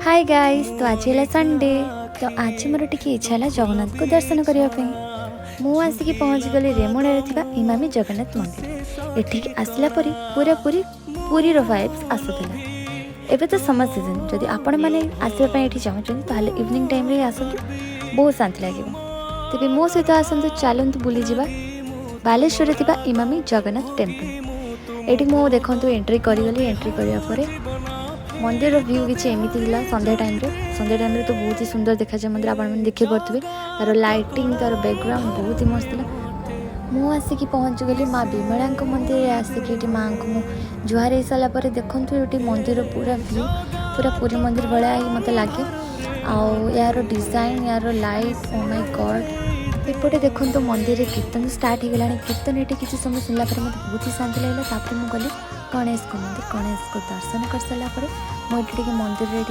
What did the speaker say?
High guys, ତ ଆଜି ହେଲା ସଣ୍ଡେ। ତ ଆଜି ମୋର ଟିକେ ଇଚ୍ଛା ହେଲା ଜଗନ୍ନାଥଙ୍କୁ ଦର୍ଶନ କରିବା ପାଇଁ। ମୁଁ ଆସିକି ପହଞ୍ଚିଗଲି ରେମୁଣାରେ ଥିବା ଇମାମି ଜଗନ୍ନାଥ ମନ୍ଦିର। ଏଠିକି ଆସିଲା ପରେ ପୁରାପୁରି ପୁରୀର ଭାଇବ୍ସ ଆସୁଥିଲା। ଏବେ ତ ସମର ସିଜନ୍। ଯଦି ଆପଣମାନେ ଆସିବା ପାଇଁ ଏଠି ଚାହୁଁଛନ୍ତି, ତାହେଲେ ଇଭିନିଂ ଟାଇମ୍ରେ ହିଁ ଆସନ୍ତୁ, ବହୁତ ଶାନ୍ତି ଲାଗିବ। ତେବେ ମୋ ସହିତ ଆସନ୍ତୁ, ଚାଲନ୍ତୁ ବୁଲିଯିବା ବାଲେଶ୍ୱରରେ ଥିବା ଇମାମି ଜଗନ୍ନାଥ ଟେମ୍ପଲ୍। ଏଠି ମୁଁ ଦେଖନ୍ତୁ ଏଣ୍ଟ୍ରି କରିଗଲି। ଏଣ୍ଟ୍ରି କରିବା ପରେ ମନ୍ଦିରର ଭ୍ୟୁ କିଛି ଏମିତି ଥିଲା ସନ୍ଧ୍ୟା ଟାଇମ୍ରେ। ସନ୍ଧ୍ୟା ଟାଇମ୍ରେ ତ ବହୁତ ହି ସୁନ୍ଦର ଦେଖାଯାଏ ମନ୍ଦିର, ଆପଣମାନେ ଦେଖିପାରୁଥିବେ। ତାର ଲାଇଟିଂ, ତାର ବ୍ୟାକଗ୍ରାଉଣ୍ଡ ବହୁତ ହି ମସ୍ତ ଥିଲା। ମୁଁ ଆସିକି ପହଞ୍ଚିଗଲି ମା ବିମଳାଙ୍କ ମନ୍ଦିରରେ। ଆସିକି ଏଠି ମାଆଙ୍କୁ ମୁଁ ଜୁହାର ହେଇସାରିଲା ପରେ ଦେଖନ୍ତୁ, ଏଠି ମନ୍ଦିର ପୁରା ଭ୍ୟୁ ପୁରା ପୁରୀ ମନ୍ଦିର ଭଳିଆ ହିଁ ମୋତେ ଲାଗେ। ଆଉ ଏହାର ଡିଜାଇନ୍, ଏହାର ଲାଇଟ୍, ଓ ମାଇ ଗଡ଼୍! ଏପଟେ ଦେଖନ୍ତୁ, ମନ୍ଦିରରେ କୀର୍ତ୍ତନ ଷ୍ଟାର୍ଟ ହେଇଗଲାଣି। କୀର୍ତ୍ତନ ଏଠି କିଛି ସମୟ ଶୁଣିଲା ପରେ ମୋତେ ବହୁତ ହି ଶାନ୍ତି ଲାଗିଲା। ତାପରେ ମୁଁ ଗଲି ଗଣେଶଙ୍କ ମନ୍ଦିର। ଗଣେଶଙ୍କୁ ଦର୍ଶନ କରିସାରିଲା ପରେ ମୁଁ ଏଠି ଟିକେ ମନ୍ଦିରରେ ଟିକେ